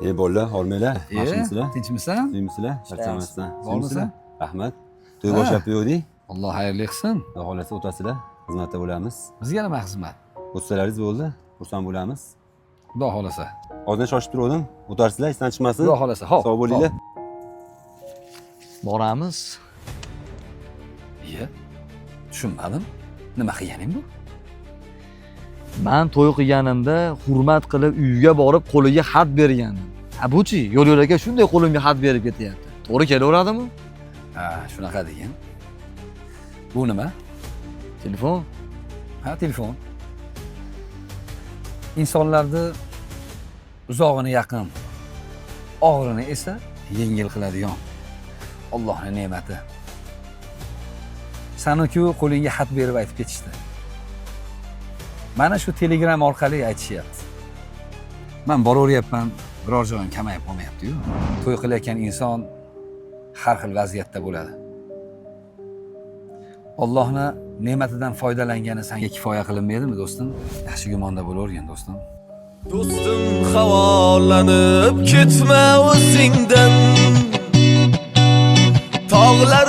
Ey bolalar, hormanglar. Yaxshimisizlar? Tinchmisan? Suymisizlar? Charchamasdan. Bormisan? Rahmat. To'y boshlab yo'qdik. Alloh xayrli qilsin. Xudo xohlasa o'tasizlar. Xizmatda bo'lamiz. Bizga nima xizmat? O'tsalaringiz bo'ldi. Xursand bo'lamiz. Xudo xohlasa. Ozgina shoshib turgandim. O'tarsizlar, esdan chiqmasin. Xudo xohlasa. Xo'p. Sog' bo'linglar. Boramiz. Iya. Tushunmadim. Nima qilganing bu? Man to'y qilganimda hurmat qilib uyiga borib qo'liga xat bergandim. Ha buchi yo'l yo'lakay shunday qo'limga xat berib ketyapti. To'g'ri kelaveradimi? Ha, shunaqa degin. Bu nima? Telefon. Ha, telefon. Insonlarni uzog'ini yaqin, og'irini esa yengil qiladigan Allohning ne'mati. Sani-ku qo'lingga xat berib aytib ketishdi. Mana shu Telegram orqali aytishyapti. Man boraveryapman, biror joyim kamayib qolmayapti-yu. To'y qilayotgan inson har xil vaziyatda bo'ladi. Allohni ne'matidan foydalangani senga kifoya qilinmaydimi, do'stim? Yaxshi gumonda bo'lavergin, do'stim. Do'stim, havolanib ketma o'zingdan. Tog'lar